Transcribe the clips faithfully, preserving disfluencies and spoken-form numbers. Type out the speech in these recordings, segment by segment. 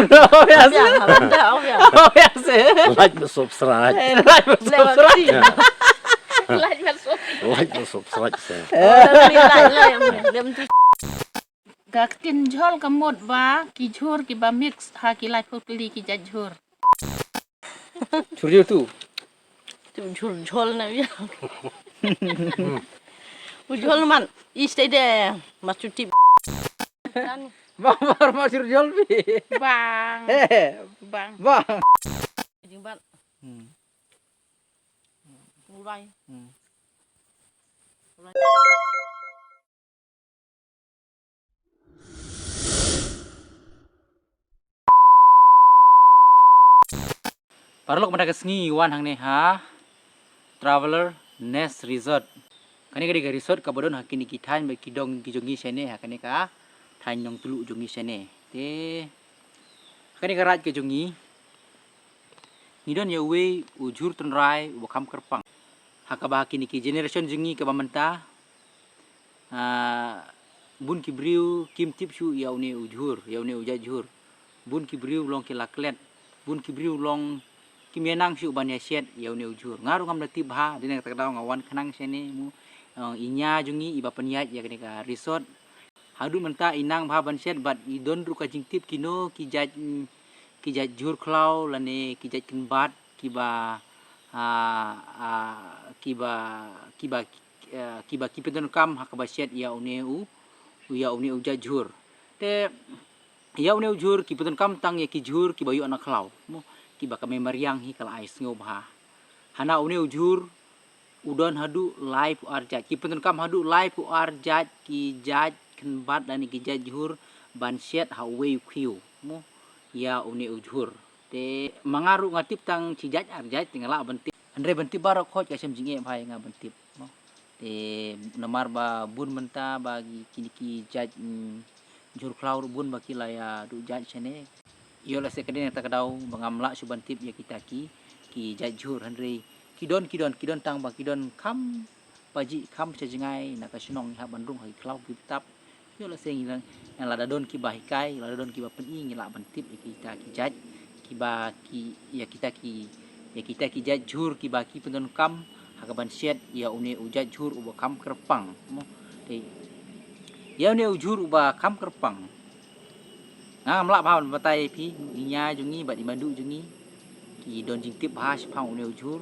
Obviously. Obviously. Like bad subscribe. Like bad subscribe. Like bad subscribe. Like bad subscribe. Ka ktien jhol ka mut ba ki jhur kiba mix ha ki laiphew tylli ki jait jhur. Jhur jhur tu. Tu jhur jhol na ya. U jhol man. Is te de. Mas tu tip. Bang bar ma jhur jhol bi. Bang. Eh. Bang. Bang. Jingbat. Hmm. Mulai. Hmm. Mulai. Paralok, mynta ka sngi wan hangne ha Traveler Nest Resort. Kane ka dei ka resort kaba don ha kine ki thaiñ bad ki dong ki jong ngi shane ha kane ka thaiñ Nongtluh jong ngi shane. Te ha kane ka raid ka jong ngi ngi don ïa uwei u jhur tynrai uba kham kyrpang. Ha kaba ha kine ki generation jong ngi kaba mynta, ah, bun ki briew kim tip shuh ïa une u jhur, ïa une u jait jhur. Bun ki briew long ki la klet, bun ki briew long kim ïa nang shuh ban ïa shet ïa une u jhur. Nga ruh ngam da tip bha, dei na kata ka daw nga wan khnang shane mo, eh, i nia jong ngi iba pynïaid ïa kane ka resort. Haduh mynta i nang bha ban shet bad i don ruh ka jingtip kino ki jait, mm, ki jait jhur khlaw lane ki jait kynbat kiba, ah, ah, kiba, kiba, eh, kiba ki pyndonkam ha kaba shet ïa une u, ïa une u jait jhur. Te ïa une u jhur ki pyndonkam tang ïa ki jhur kiba ïoh na khlaw mo, kiba ka mei mariang hi ka la ai sngew bha. Hana une u jhur u don haduh laiphew ar jait, ki pyndonkam haduh laiphew ar jait ki jait kynbat lane ki jait jhur ban shet ha uwei u khiew mo, ïa une u jhur. Te ma nga ruh nga tip tang shi jait ar jait te nga lah ban tip. Hynrei ban tip baroh khoit ka shem jingeh bha ïa nga ban tip mo. Te namar ba bun mynta ba ki, kine ki jait, mm, jhur khlaw ruh bun ba ki la ïa duh jait shane. Ïoh lehse ka dei na kata ka daw ba ngam lah shuh ban tip ïa kita ki, ki jait jhur, hynrei ki don, ki don, ki don tang ba ki don kham pajih kham sha jngai na ka shnong ngi hap ban rung ha ki khlaw ki btap. Ïoh lehse ngi la, ngi la da don kiba hikai, la da don kiba pyni ngi lah ban tip ïa kita ki jait kiba ki, ïa kita ki, ïa kita ki jait jhur kiba ki pyndonkam ha kaban shet ïa une u jait jhur uba kham kyrpang mo. Te ïa une u jhur uba kham kyrpang. Nga ngam lah bha ban batai ïa phi, i nia jong ngi bad i madu jong ngi ki don jingtip bha shaphang une u jhur.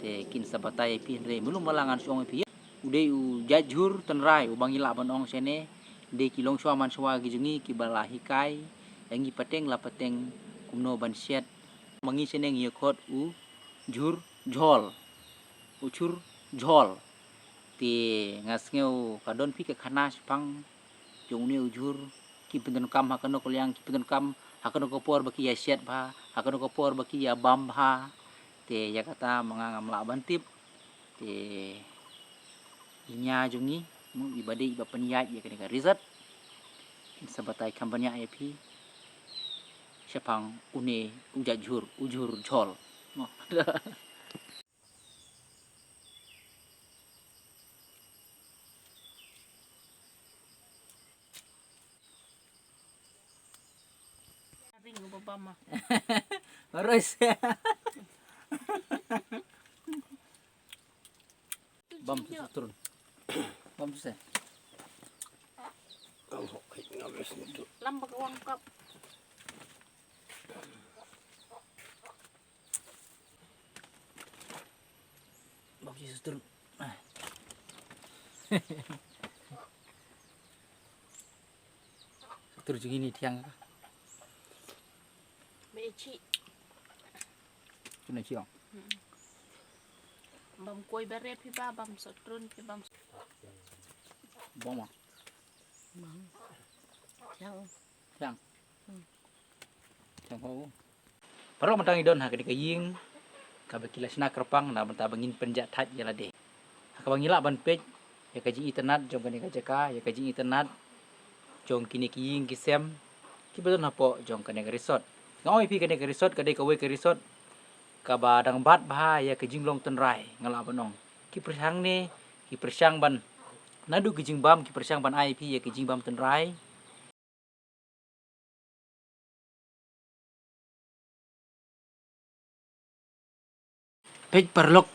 Te kin sa batai ïa phi hynrei mlum ba la ngan shong ïa phi. U dei u jait jhur tynrai uba ngi lah ban ong shane, dei ki longshuwa manshuwa ki jong ngi kiba la hikai ïa ngi pateng la pateng kumno ban shet. Ma ngi shane ngi ïa khot u jhur jhol. U jhur jhol. Te nga sngew ka don phi ka khana shaphang jong une u jhur, ki pyndonkam ha kano ka liang, ki pyndonkam ha kano ka por ba ki ïa shet bha, ha kano ka por ba ki ïa bam bha. Te ïa kata ma nga ngam lah ban tip. Te i nia jong ngi mo, iba dei iba pynïaid ïa kane ka resort, kin sa batai kham bniah ïa phi shaphang une u jait jhur, u jhur jhol mo. Ring uba bam ah. Baros. Bam tu turun. Bam tu se. Lam ba ka wang kap. Bak ji sutur. Sutur jong ngi ni thiang ka. Ba ïa chi. Kena chiang. Bam koi beret phi ba, bam sotrun phi bam. Bong ma. Bang. Thiang. Thiang. Thiang ho. Paralok, mynta ngi don ha kane ka ïing kaba ki la shna kyrpang na bynta ba ngin pynjah thait ïa lade. Ha kaba ngi lah ban peit ïa ka jingitynnad jong kane ka jaka, ïa ka jingitynnad jong kine ki ïing ki sem kiba don hapoh jong kane ka resort. Nga ong ïa phi, kane ka resort ka dei kawei ka resort kaba dang bat bha ïa ka jinglong tynrai, nga lah ban ong. Ki pyrshang ne, ki pyrshang ban, naduh ki jingbam, ki pyrshang ban ai ïa phi ïa ki jingbam tynrai. Peit paralok,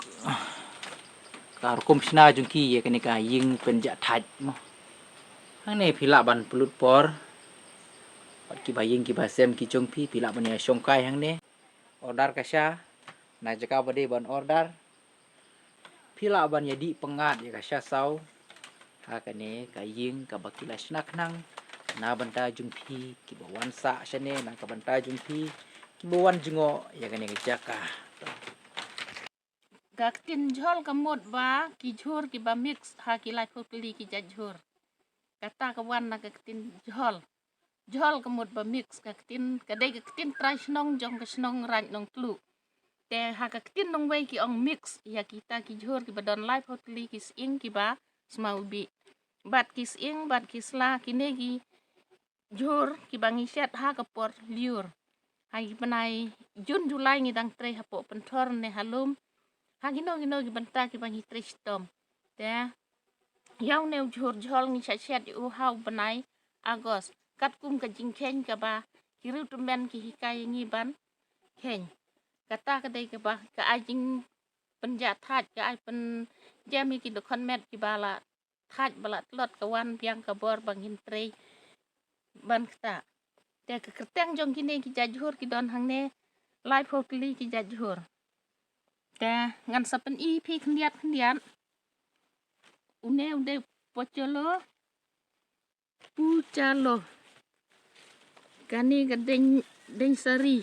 ka rukom shna jong ki ïa kane ka ïing pynjah thait mo. Hangne phi lah ban pynlut por. Bad kiba ïing kiba sem ki jong phi, phi lah ban ïa shongkai hangne. Order ka sha na jaka ba dei ban order. Phi lah ban ïa dih pyngngad ïa ka sha saw ha kane ka ïing kaba ki la shna khnang na bynta jong phi kiba wan sah shane, na ka bynta jong phi kiba wan jngoh ïa kane ka jaka. Ka ktien jhol ka mut ba ki jhur kiba mix ha ki laiphew tylli ki jait jhur. Kata ka wan na ka ktien jhol. Jhol ka mut ba mix, ka ktien, ka dei ka ktien trai shnong jong ka shnong Raid Nongtluh. Te ha ka ktien nongwei ki ong mix ïa kita ki jhur kiba don laiphew tylli ki sying kiba sma u bih. Bad ki sying bad ki sla, kine ki jhur kiba ngi shet ha ka por lyiur. Ha ki bnai Jun July ngi dang trei hapoh pynthor ne ha lum. Ha kino kino ki bynta kiba ngi trei shitom. Te ïa une u jhur jhol ngi shet shet ïa u ha u bnai August, katkum ka jingkheiñ kaba ki riewtymmen ki hikai ïa ngi ban kheiñ. Kata ka dei kaba ka ai jingpynjah thait, ka ai pynjem ïa ki dkhot met kiba la thait ba la tlot, ka wan biang ka bor ba ngin trei ban ktah. Te ka kyrteng jong kine ki jait jhur ki don hangne laiphew tylli ki jait jhur. Te ngan sa pyni phi khyndiat khyndiat. Une u dei pocholo, puchalo. Kane ka deng, deng sari.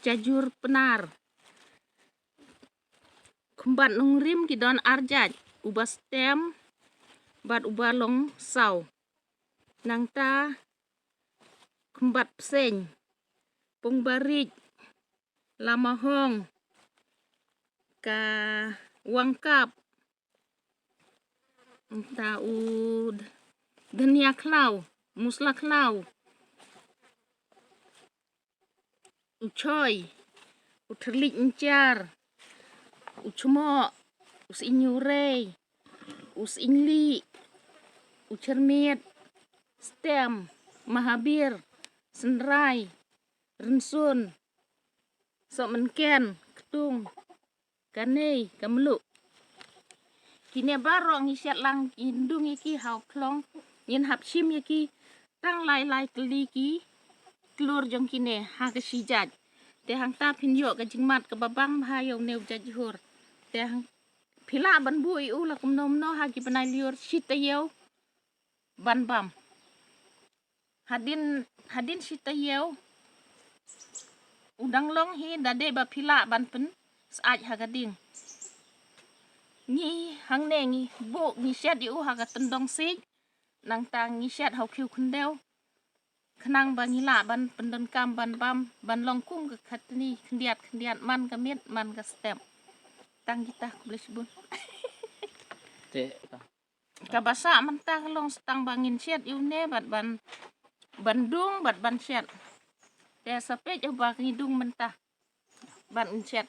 Jait jhur Pnar. Khumbat nongrim ki don ar jait, uba stem bad uba long saw. Nangta khumbat pseng, pung barit, lamahong, ka wangkap, nta u d-, dhania khlaw, musla khlaw, u choi, u tyrlik nchar, u chmoh, u sying urei, u sying li, u chyrmit, stem, mahabir, synrai, rynsun, sohmynken, ktung, kanei, kamluh. Kine baroh ngi shet lang, ngin dung ïa ki ha u phlong, ngin hap shim ïa ki tang lai lai tylli ki tlur jong kine ha ka shi jait. Te hangta phin ïoh ka jingmad kaba bang bha ïa une u jait jhur. Te hang, phi lah ban buh ïa u la kumno kumno ha ki bnai lyiur, shi taïew ban bam. Hadien, hadien shi taïew u dang long hi, da dei ba phi lah ban pynsyaid ha ka ding. Ngi hangne ngi buh, ngi shet ïa u ha ka tyndong siej, nangta ngi shet ha u khiew khyndew. Khnang ba ngi lah ban pyndonkam ban bam, ban long kum ka khatni khyndiat khyndiat, man ka miet man ka step. Tang kita, khublei shibun. Te kaba sah mynta ka long sa tang ba ngin shet ïa une bad ban, ban dung bad ban shet. Te sa peit ïa ba ngi dung mynta bad ngin shet.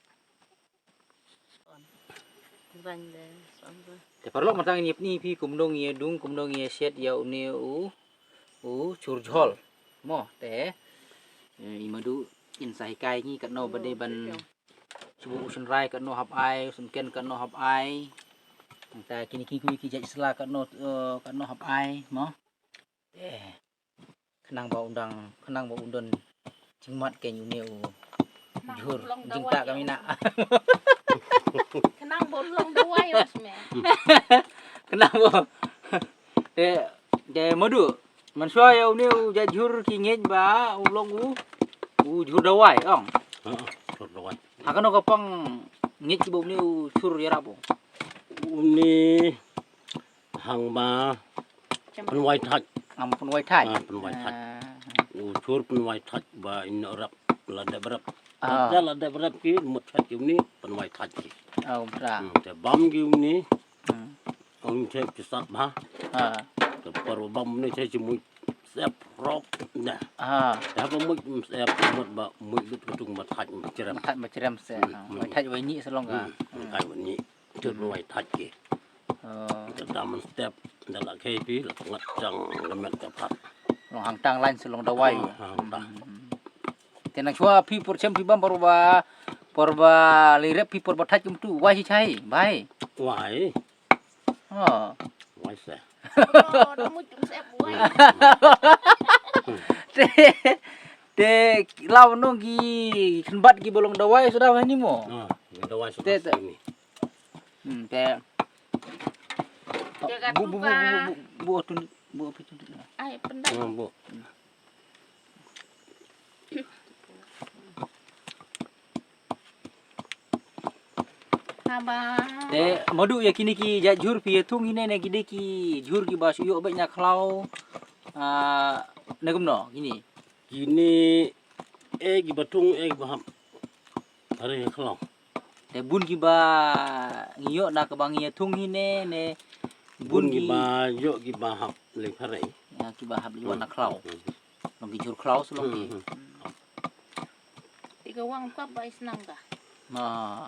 Te paralok, mynta ngin ïa pyni phi kumno ngin ïa dung, kumno ngin ïa shet ïa une u, u jhur jhol. Mo, te, eh, i Madu in sa hikai ngi katno ba dei ban shu buh u synrai katno hap ai, u syngken katno hap ai. Nangta kine ki, ki, ki jait sla katno, eh, katno hap ai, mo. Eh. Khnang ba un dang, khnang ba un don jingmad keiñ une u jhur, jingtah ka mina. Khnang ba un long dawai, Rosme. Khnang ba. Te, te Madu, mynshuwa ïa une u jait jhur ki ngeit ba u long u, u jhur dawai, ong. Ha, jhur dawai. Ha kano ka pang ngeit ki ba une u jhur ïarap, ong? Une hangba pynwai thait. Hangba pynwai thait. Ah, pynwai thait. Ah. U jhur pynwai thait ba in rep la dep rep. Ah. Te la dep rep ki mut thait ki une pynwai thait ki. Ah, um tra. Hmm, te bam ki une. Hmm. Ong te ki sat bha. Ah. Te por bam une te ki mut sep rop na. Ah. Te ba mut sep mut ba mut lut ka tung ba thait ba cherem. Ba thait ba cherem se. Hmm, ah, hmm. Wai thait wai ni sa long ka. Hmm, hmm. Thait wai ni. Te pynwai thait ki. Oh. Te da man step, da la khei phi, la ngat chang, la met ka phat. Long hangtang lain se long dawai. Oh, hangtang. Hmm. Te nang shuwa phi por chem phi bam por ba, por ba lei rep phi por ba thait kumtu, wai hi chai, bai. Wai. Oh. Wai se. Te, te, law nong ki khynbat ki ba long dawai suda wai ni mo. Ah, dawai suda. Te, te. Ni. Hmm, te. Te ka bu, bu, bu, tuka. Bu, bu, bu, bu, bu, tu, bu, bu, tu. Ai, pendai. Ah, bu. Haba. Te madu ïa kine ki jait jhur phi ïa thung hi ne, ne ki dei ki jhur ki ba shu ïoh bad na khlaw. Ah, ne kumno kine. Kine, eh, ki ba thung, eh, ki ba hap. Are khlaw. Te bun ki ba ngi ïoh na ka ba ngi ïa thung hi ne, ne bun ki ba ïoh ki ba hap lei phareng. Ïa ki ba hap lei wan na khlaw. Hmm. Long ki jhur khlaw su long ki. Hmm, hmm. Te ka wang ka ba isnang ka. Ma.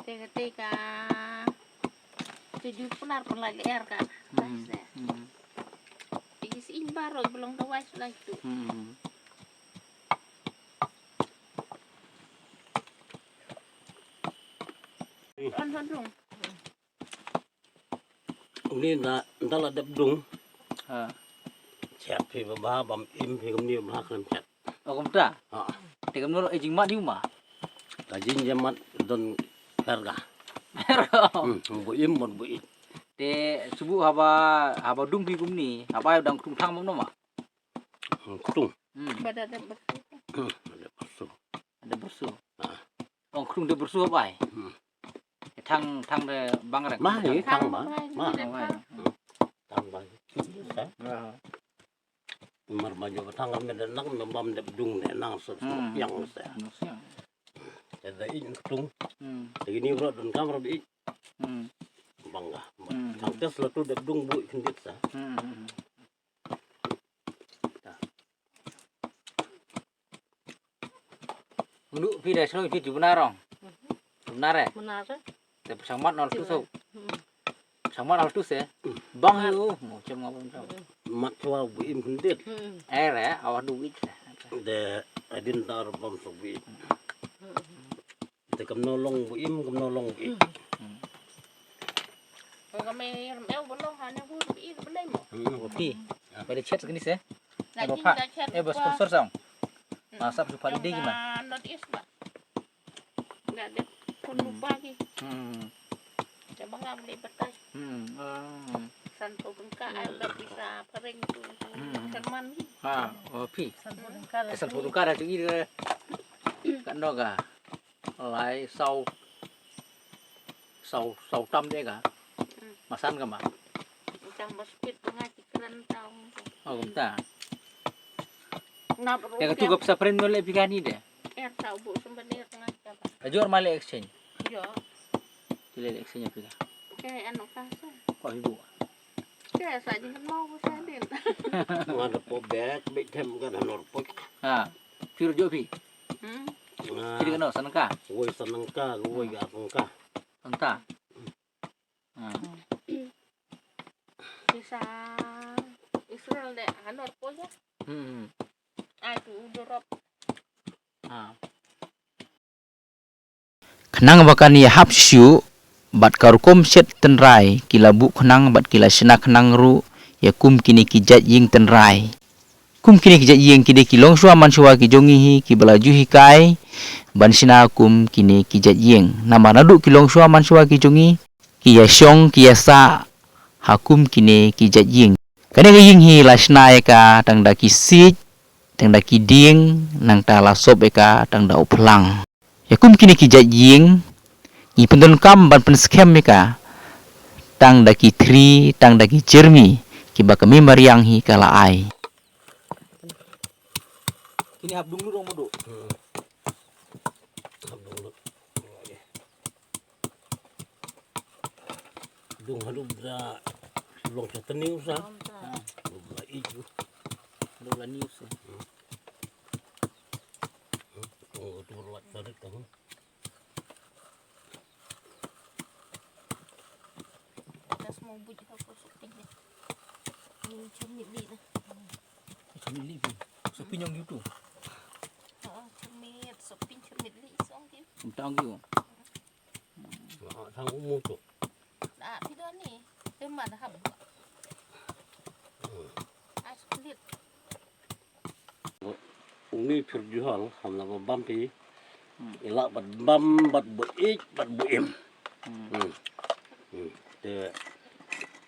Te ka, te ka. Te ju punar pun lai leer ka. Hmm, hmm. Te is in baro belong ka wai sulai tu. Hmm. An hadung. Uni na, nda la dep dung. Ha. Chet phi ba ba bam im phi kumni ba khlem chet. O kumta. Ha. Te kumno e jingmat ni ma. Ka jingmat don pher ka. Pher ka. Hmm, bu im mon bu im. Te subu haba, haba dung phi kumni, haba dang ktung thang mam no ma. Hmm, ktung. Hmm. Ba da dep bersu. Hmm, da dep bersu. Da bersu. Ah. Ong ktung da bersu haba ai. Hmm. Thang, thang da bang rek. Ma, ni thang ba. Ma. Thang ba. Hmm. Thang ba. Sa. Ah. Mar ma jo thang me da nang me bam dep dung ne nang sa. Hmm. Piang sa. Nang siang. Te da ïeit ktung. Hmm. Te kini bro don kam bro ïeit. Hmm. Bang ga. Hmm. Thang tes la tu dep dung bu khyndiat sa. Hmm, hmm, hmm. Ndu phi da shnong phi tu bna rong. Bna re. Bna re. Te psang mat nol tu so. Hmm. Psang mat nol tu se. Bang yu mo chem ngam bang. Mat chwa bu im khyndiat. Hmm. Eh re, awa du wit. De adin dar bam so bu im. Hmm. Te kam no long bu im, kam no long bu im. Hmm. Ko ka me rem eu bu long ha ne bu im bu lei mo. Hmm. Phi. Ba de chet kini se. Na eh, ba jing pha, da chet eh, ba ba sponsor sang. Hmm. Ma sap su pha de gi ma. Na not is ba. Nga de pun lupa ki. Hmm. Te ba ngam le batai. Hmm. Ah. San phew tyngka ai ba pisa phareng tu. Hmm. Kan man ki. Ha, oh, phi. San phew tyngka. Te san phew tyngka da tu i de. Kan no ga. Lai saw, saw, saw tam de ka. Hmm. Masan ka ma. Tang ba speed nga ki kren tau. Oh, kumta. Nap ru. Te ka tu ka pisa friend no le pika ni de. Er tau bu sumber ni nga ka ba. Ajor ma le exchange. Yo. Ti le exchange pika. Ke ano ka sa. Ko ibu. Ke sa jing kan mau ko sa din. Nga da po bek bek tem ka da nor po. Ha. Phi ruh juh phi. Hmm. Phi dei kano, sa nangka? Woi sa nangka, woi ga nangka. Nangka. Hmm. Isa Israel de hanor po ya. Hmm. Ai tu u dorop. Ha. Khnang ba kan ïahap shuh bad ka rukom shet tynrai, ki la buh khnang bad ki la shna khnang ruh ïa kum kine ki jait ïing tynrai. Kum kine ki jait ïing ki dei ki longshuwa manshuwa ki jong ngi hi ki ba la ju hikai ban shna kum kine ki jait ïing. Namar naduh ki longshuwa manshuwa ki jong ngi ki ïashong ki ïasah ha kum kine ki jait ïing. Kane ka ïing hi la shna ïa ka tang da ki siej, tang da ki dieng, nangta la sop ïa ka tang da u phlang. Ïa kum kine ki jait ïing ngi pyndonkam ban pynskhem ïa ka tang da ki thri, tang da ki jermi kiba ka mei mariang hi ka la ai. Kine hap dung lut ong madu. Hap dung lut. Dung haduh da long sa teniw sa. Haduh la iju. Haduh la niw sa. Tung tu ruat tarik tu. Dah semua bujuk aku syuting ni. Ini cemit ni dah. Cemit ni. So Pynjong YouTube. Oh, chemit, so pyn chemit li song ki. Tang ki. Thang umu tu. Da, phi don ni. Phi ma da hab. Ai, split. Uni pyrjuhal, ham la bam phi. Hmm. Ila bad bam, bad bu ik, bad bu im. Hmm. Hmm. Hmm. Te,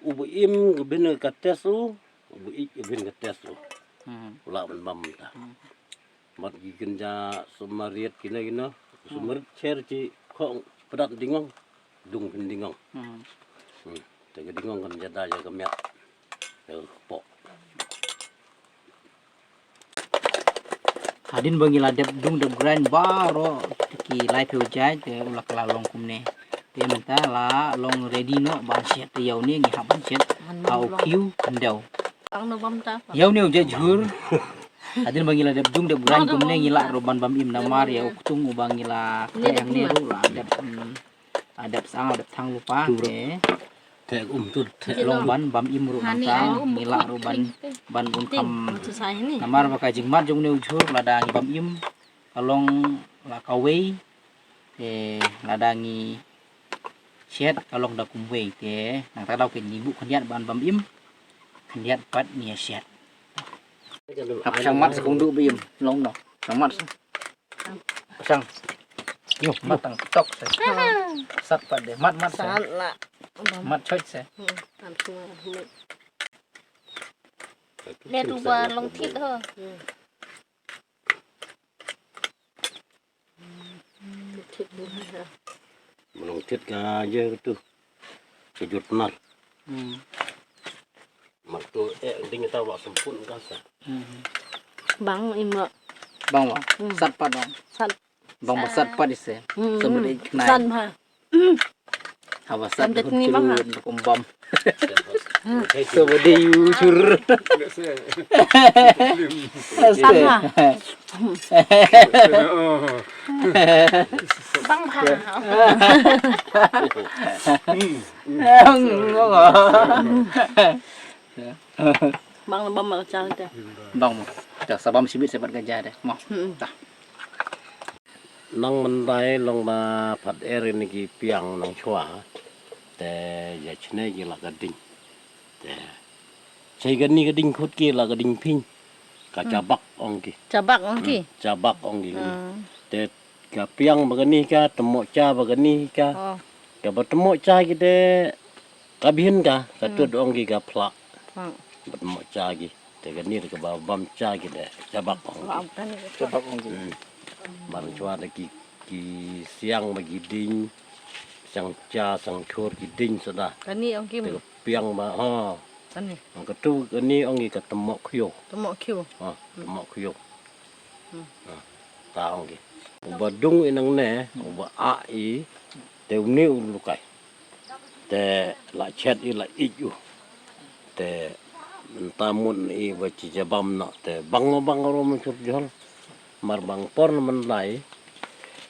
u bu im, bin ka tes u, u bu ik, bin ka tes u. Hmm. Ula ban bam ta. Hmm. Mat ki kynja sumariat kina kina. Sumariat cher chi khong padat dingong. Dung phin dingong. Hmm. Hmm. Te ka dingong kan jada ja ka miat. Te po. Hadien ba ngi la dep dung dep grind baroh ki lai phew jait te u la ka la long kumne. Te mynta la long ready noh ban shet te ïa une ngi hap ban shet. Ha u khiew khyndew. Ïa une u jait jhur. Hadien ba ngi la dep dung dep grind kumne ngi lah ruh ban bam im namar ïa u ktung uba ngi la khreh hangne ruh la dep, mm, la dep sang la dep thang lypa te. Te um tu te long ban bam im ruh nangta ngi lah ruh ban, ban bun kham. Namar ba ka jingmat jong une u jhur lada ngi bam im ka long la kawei. Te lada ngi shet ka long da kumwei te nangta daw keiñ ngi buh khyndiat ban bam im. Khyndiat pat ngi ïa shet. Hap shang mat sa kong duh ba im long noh. Shang mat sa. Shang. Yo, mat tang tok sa. Sat pat de. Mat, mat sa. Sat la. Mat choi sa. Hmm, mat sa. Le tu ba long thit ho. Hmm. Thit bu ha. Long thit ka je tu. Ka jur tnar. Hmm. Mak tu eh ding ta wa sempun ka sa. Hmm. Bang im. Bang wa. Hmm. Sat pat bang. Sat. Bang ba sat pat ise. Hmm. Sat bha. Haba sat. Bam kum bam. Sat bha. Bang bha. Bang bam ma ka jal te. Bang ma. Te sa bam shibit sa bad ka ja te. Ma. Hmm. Nang myndai long ba pat er ïa ki piang nang chwa. Te ïa chne ki la ka ding. Te chei kani ka ding khut ki la ka ding ping. Ka chabak ong ki. Chabak ong ki. Hmm, chabak ong ki. Hmm. Te ka piang ba kani ka temo cha ba kani ka. Oh. Ka ba temo cha ki te ka bihin ka ka tut ong ki ka phlak. Phlak. Ba temo cha ki. Te kani te ka ba bam cha ki te chabak ong ki. Chabak ong ki. Hmm. Mar chwa te ki, ki siang ba ki ding. Siang cha siang chur ki ding sada. Kani ong ki. Te ka piang ba ha. Kani. Ong ka tu kani ong ki ka temo khio. Temo khio. Ha, temo khio. Hmm. Ha, ta ong ki. Uba dung i nangne, uba a i, te une u lukai. Te la chet i la ij u. Te mynta mut i ba chi jabam na, te bang ma bang ro ma chur jol. Mar bang por na myndai.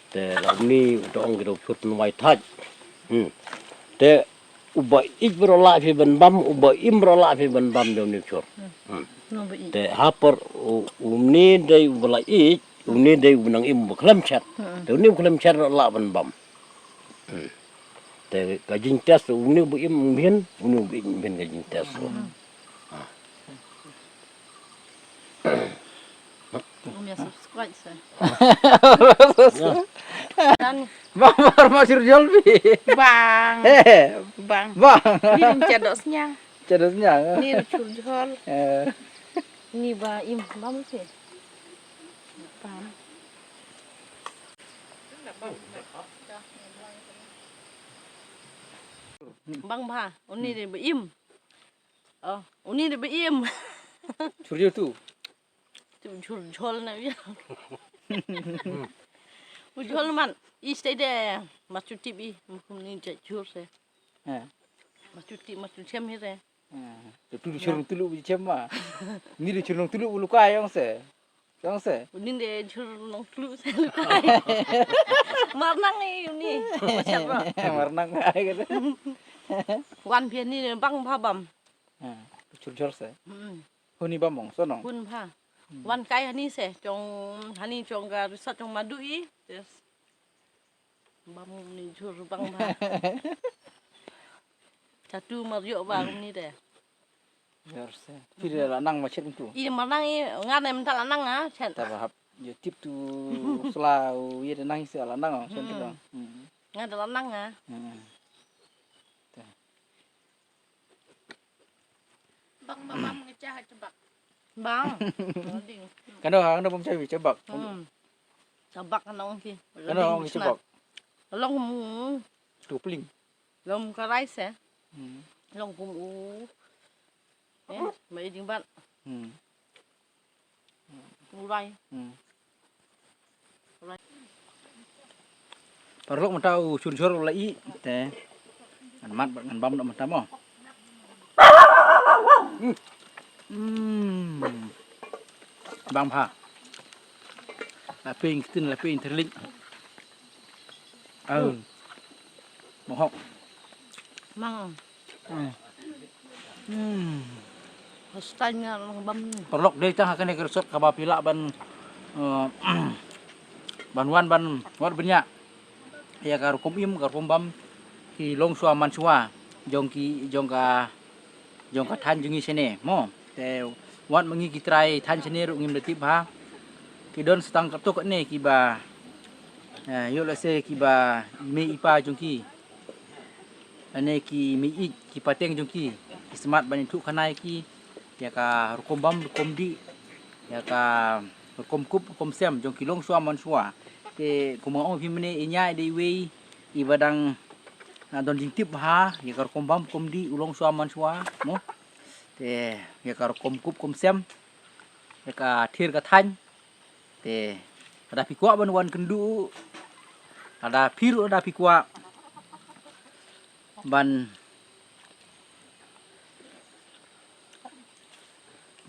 Te la une u dong ki do chur nwai thaj. Hmm. Te uba ij bro la phi ban bam, uba im bro la phi ban bam de une chur. Hmm. Te hapor u, une dei uba la ij, une dei uba nang im uba khlem chet. Hmm. Te une uba khlem chet ro la ban bam. Hmm. Te ka jingtest une uba im um hin, une uba ij um hin ka jingtest. Hmm. Ah. Ym ïa subscribe sa. Bang, bang, ma chur jol bi. Bang. Eh. Bang. Bang. Ni ym cha dok sniang. Cha dok sniang. Ni chur jol. Eh. Ni ba im bam si. Bang. Bang bha, uni de ba im. Oh, uni de ba im. Chur jol tu. Tu jhur jhol na ya. U jhol man. Is te de. Mas tu tip i. Mukum ni je jhur se. Ha. Mas tu tip, mas tu chem hi se. Ha. Tu tu jhur tu lu chem ma. Ni de jhur tu lu lu ka yong se. Yong se. Uni de jhur nong tu lu se lu ka. Mar nang i uni. Mar nang ai ka. Wan phi ni bang bha bam. Ha. Tu jhur jhol se. Hmm. Hun i bam ong, so nong. Hun bha. Wan kai hani se, jong hani jong ka resort jong Madu i. Yes. Bam ni jhur bang bha. Chatu mar ïoh ba ni de. Yor se. Phi de la nang ma chet tu. I ma nang i ngan em ta la nang a chet. Ta ba hap. Ïa tip tu sla u ïa de nang se la nang a chet tu. Hmm. Ngan da la nang a. Hmm. Ta. Bang ma bang ngi cha ha chabak. Bang. Ding. Kano hang da bang cha wi chabak. Hmm. Chabak kano ong ki. Kano ong ki chabak. Long mu. Tu pling. Long ka rice eh. Hmm. Long kum u. Eh, ma i jingbat. Hmm. Urai. Hmm. Paralok mynta u chun chor la i te. Ngan mat bad ngan bam da mynta mo. Hmm. Bang bha. La ping ktien la ping terlik. Au. Mohok. Mang. Hmm. Hmm. Hostai nga lang bam. Paralok dei tang ha kane ka resort kaba phi lah ban, eh, ban wan ban wat bniah ïa ka rukom im ka rukom bam ki longshuwa manshuwa jong ki jong ka jong ka thaiñ jong ngi shane mo. Te wat ma ngi ki trai thaiñ shane ruh ngim da tip bha. Ki don sa tang katto katne kiba, eh, ïoh lehse kiba i mei i pa jong ki. Lane ki mei ïeit ki pateng jong ki ki smat ban ïathuh khana ïa ki ïa ka rukom bam rukom dih ïa ka rukom kup rukom sem jong ki longshuwa manshuwa. Te kumba ong phi mynne i Nya i dei iwei iba dang, ah, don jingtip bha ïa ka rukom bam rukom dih u longshuwa manshuwa mo. Te ïa ka rukom kup rukom sem ïa ka thier ka thaiñ. Te lada phi kwah ban wan kynduh, lada phi ruh lada phi kwah ban,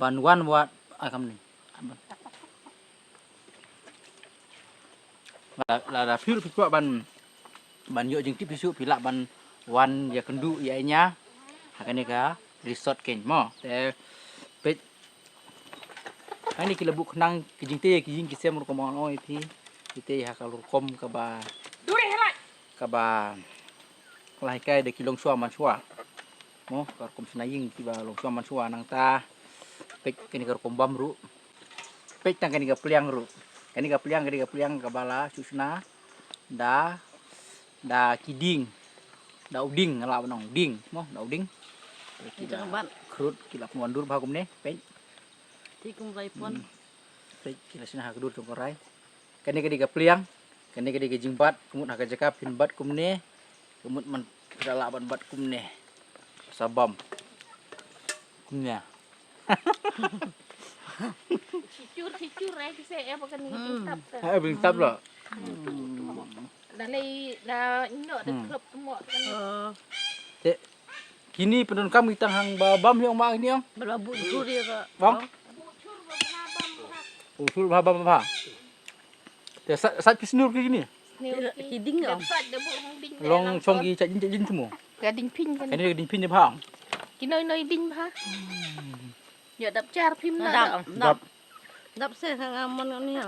ban wan wat, ah, kam ni. Lada, lada phi ruh phi kwah ban ban ïoh jingtip shisha phi lah ban wan ïa kynduh ïa i Nya ha kane ka resort keiñ mo. Te peit hangne ki la buh khnang ki jingtei ki ïing ki sem rukom ong ong ïa phi. Ki tei ha ka rukom kaba kaba la hikai da ki longshuwa manshuwa mo, ka rukom shna ïing kiba longshuwa manshuwa. Nangta peit kane ka rukom bam ruh. Peit tang kane ka pliang ruh. Kane ka pliang, kane ka pliang kaba la shu shna da, da ki dieng. Da u dieng, nga lah ban ong dieng mo, da u dieng. Ki la khrud, ki la pynwandur bha kumne, peit. Ti kum rai pon. Hmm. Peit, ki la shna ha ka dur jong ka rai. Kane ka dei ka pliang, kane ka dei ka jingbat, ka mut ha ka jaka phin bat kumne, ka mut man ka lah ban bat kumne. Sa bam. Kumne. Shicur, shicur, eh, kise, eh, apa kan ni, hmm, tap, kan? Eh, bing tap lah. Da lei, da ino, da, hmm, klop temok, kan. Oh. Te, kini pyndonkam ki tang hang ba bam hi ong ma kini ong. Ba la buh chur ïa ka. Bang? Oh, chur bha bam bha. Te sat, sat ki snur ki kini. Ki ding ong. Long chong ki chat jin chat jin tumo. Ka ding phin kan. Kani ka ding phin bha. Ki noi noi ding bha. Ya dap char phim na dap. Dap. Dap se hang amon ni ha.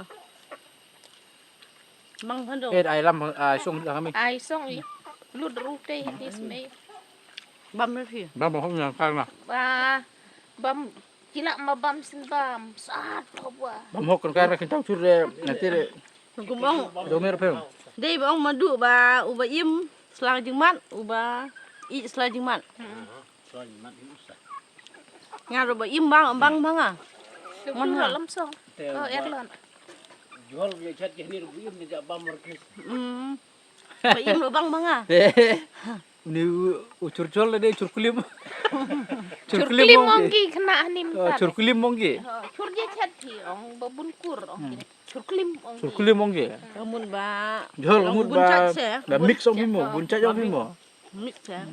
Mang phan dong. Eh, ai lam, ai song dah kami. Ai song i. Lut ru te hati semai. Bam na phi. Bam hong yang kar na. Ba, bam, kila ma bam sin bam. Sat ho ba. Bam hok kan kar na kin tau chur de, nanti de. Kum ong. Domer phe. Dei ba ong Madu ba, uba im sla jingmat, uba i sla jingmat. Nga ruh ba im bang, bang bang ah. Ngan ha lam song. Ko er lon. Jhol ïa chat ïa ni ruh im ni ja bam markis. Hmm. Ba im ruh bang bang ah. Ni u, u chur jhol le dei chur klim. Chur klim ong ki khna hanim ta. Chur klim ong ki. Chur je chat hi ong ba bun kur ong ki. Chur klim ong ki. Chur klim ong ki. Ka mut ba jhol ka mut ba mix ong ki mo, bun chat ong ki mo. Mix eh.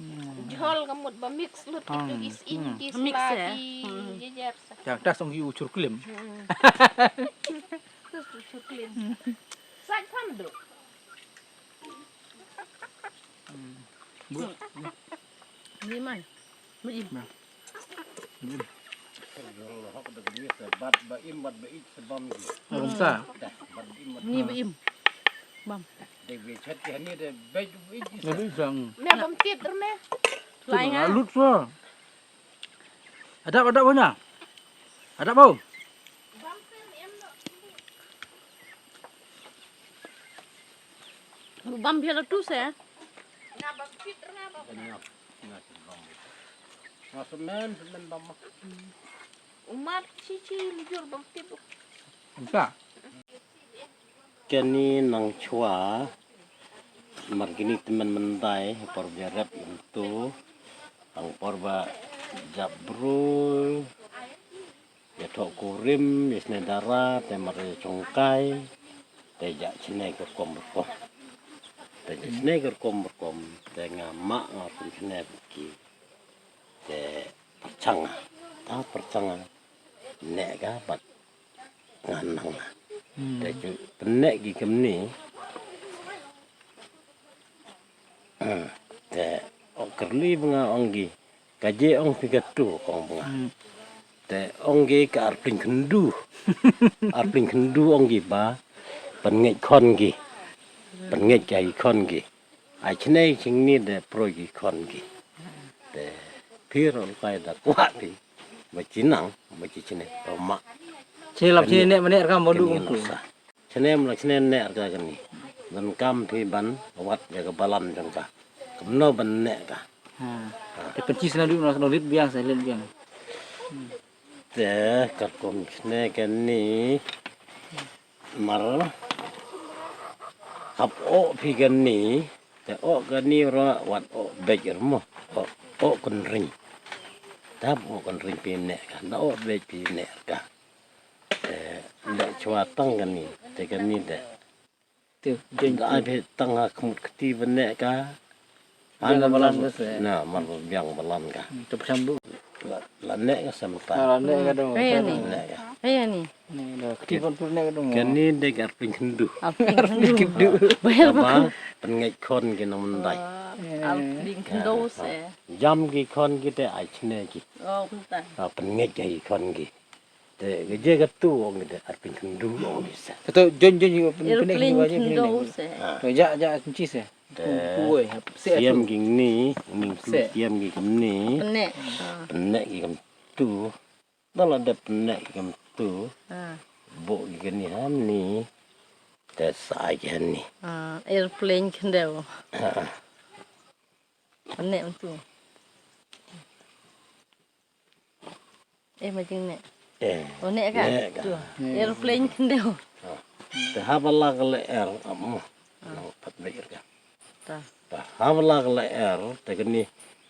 Jhol ka mut ba mix lut ki tu is in ki mix eh. Ki jejer sa. Yang tas ong ki u chur klim. Chur klim. Sa kan dro. Ni mai. Mai. Bad ba im bad ba ij sa bam gi. Bam sa. Dah, bad ba im bad Ni ba im. Bam. Dei ba chat ki hani dei ba ba ij sa. Ba ij sa. Me bam tit rme. Lai nga. Lut sa. Adap, adap bau nya. Adap bau. Bam biar tu se. Nga bam tit rme bam. Nga semen, semen bam. Umar cici lujur bang tip. Entah. Kani nang chwa mar kini temen mendai por berep itu ang por ba jap bru ya thok kurim ya sne dara te mar ya chongkai te ja chne ke kom berkom te ja chne ke kom berkom te nga ma nga pun chne ki te perchang ta perchang ne ka bat ngan nang. Hmm. Te ju pynnek ki kemni. Te ong kerli ba nga ong ki ka je ong phi ka tu kong ba nga. Hmm. Te ong ki ka arpling khendu. Arpling khendu ong ki ba pynngeit khon ki. Pynngeit ka i khon ki. Ai chnei chingni de proi ki khon ki. Te phi ro kai da kwah phi. Ba chi nang, ba chi chne, ba ma. Chi lap chi ne mane ka modu kum tu. Chne mla chne ne ka kani. Ban kam phi ban wat ya ka balan jong ka. Kumno ban ne ka. Ha. Te penchi sna du na sna lit biang sa lit biang. Te ka kum chne kani. Mar hap o phi kani. Te o kani ra wat o bej mo. O o kunring. Tap o kunring phi ne ka. Na o bej phi ne ka. Te le chwa tang kani. Te kani de. Tu jen da ai phi tang ha kmut kti ba ne ka. Biang balan ka se. Na mar biang balan ka. Tu psam bu. La ne ka sem ta. La ne ka dong. Kaya ni. Ne ka. Kaya ni. Ni da kti pon pur ne ka dong. Kani de ka ping khendu. Ping khendu. Ba pynngeit khon ki nang mendai. Al ping khendu se. Jam ki khon ki te ai chne ki. Oh, kumta. Pynngeit ki khon ki. Te ka je ka tu ong ki te ar ping khendu ong ki se. Te to jon jon ki pynngeit ki ba je ki ne. To ja ja chi se. Te siam ki ni, ni siam ki kemni. Pynne. Pynne ki kem tu. Dala dep pynne ki kem tu. Bo ki ni ham ni. Te sai ki ni. Airplane khendeu. Pynne tu. Eh, ma jing ne. Eh. O ne ka? Ne ka. Tu. Airplane khendeu. Te haba la ka le er am. Nang pat be er ka. Ta. Ta haba la ka le er te kani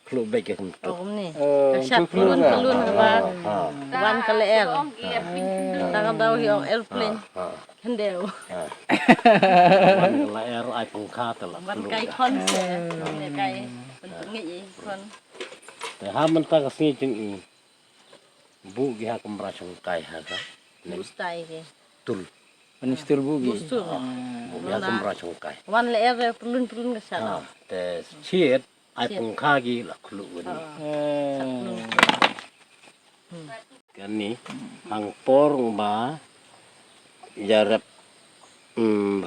khlu be ka kem tu. O kumni. Ka shat kulun kulun haba. Wan ka le er. Ta ka dau hi ong airplane. Khendeu. Wan ka le er ai pengkha te la. Wan kai khon se. Ne kai. Ngi i khon. Te ha mynta ka sngi jong i. Bu ki ha kamra shongkai ha ka. Bu stai ki. Tul. Ani stul bu ki. Bu stul. Bu ki ha kamra shongkai. Wan le er pulun pulun ka sha. Te chiet ai pengkha ki la khlu ni. Kani hang por ba ya rep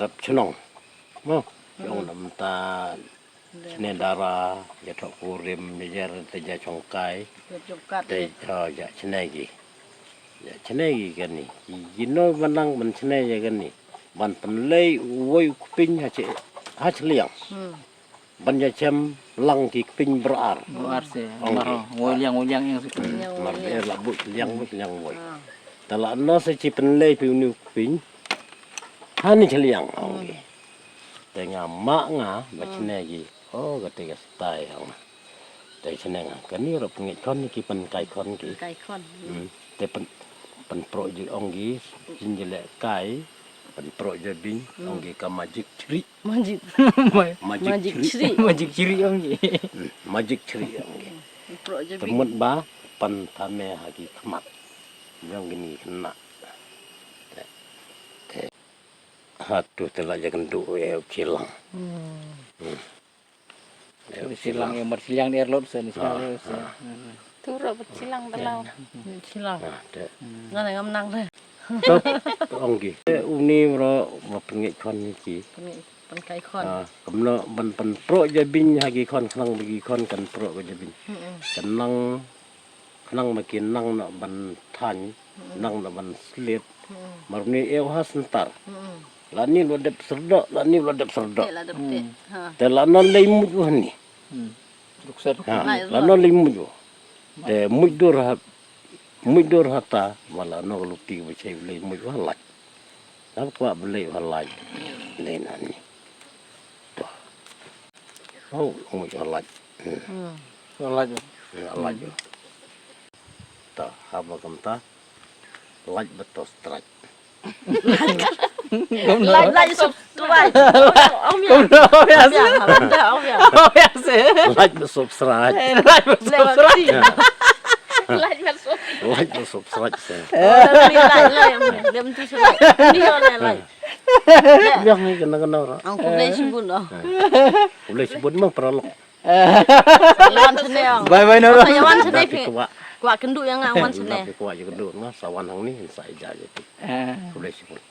rep chnong. Mo yong nam ta chne dara ya thok kurim ya jer te ya chongkai. Te ya chne gi. Ya chne gi kani. Yi no ban nang ban chne ya kani. Ban pynlei woi u kpin ha che ha chliang. Ban ya chem lang ki kpin brar. Brar se. Mar woi liang woi liang yang se. Mar er la bu liang bu liang woi. Ta la no se chi pynlei pi uni u kpin. Hani chliang ong gi. Te nga ma nga ba chne gi. O ka te ka stai ong. Te chne nga kani ro pengit khon ki pen kai khon ki. Kai khon. Te pen pen pro ji ong gi. Jin ji le kai. Pen pro ji bin ong gi ka magic chri. Magic. Magic chri. Magic chri ong ji. Magic chri ong ji. Te mut ba pan thame ha ki khmat. Jong kini kena. Ha tu te la jakan du e chilang. Chilang e mar chilang ni erlot se ni chilang se. Tu ruh ba chilang da law. Chilang. Ah, te. Nga ne ngam nang re. Tap, ong ki. Te uni bro ba pynngeit khon ni ki. Pynngeit, pynkai khon. Ah, kumno ban pynproh jabieng ha ki khon khnang ba ki khon kan proh ka jabieng. Mm-mm. Kan nang khnang ba ki nang na ban thaiñ, nang na ban sliet. Mm-mm. Mar ni ew ha sentar. Mm-mm. La ni lo dep serdok, la ni lo dep serdok. Te la dep te. Ha. Te la no lei muj u hani. Hmm. Rukset. Ha, la no lei muj u. Te muj dur ha, muj dur hata, ma la no luti ba chai lei muj u halaj. Dap kwa ba lei u halaj. Lei na ni. To. Oh, muj u halaj. Hmm. Hmm. Halaj. Hmm, halaj. To, haba kamta. Laj ba to strike. Laj, laj, sub, tuwai. Ong ya. Ong ya se. Ong ya se. Laj ba sub strike. Eh, laj ba sub strike. Laj ba sub. Laj ba sub strike se. Oh, laj, laj, laj. Dem tu se laj. Ni yo laj, laj. Biang ni kena kena ora. Ang ku lej sibun oh. Ku lej sibun mang paralok. Yawan sene ong. Bye bye Nora. Yawan sene. Kwah kendu yang nga wan sene. Kwah je kendu nga sawan hang ni sa ija je. Ku lej sibun.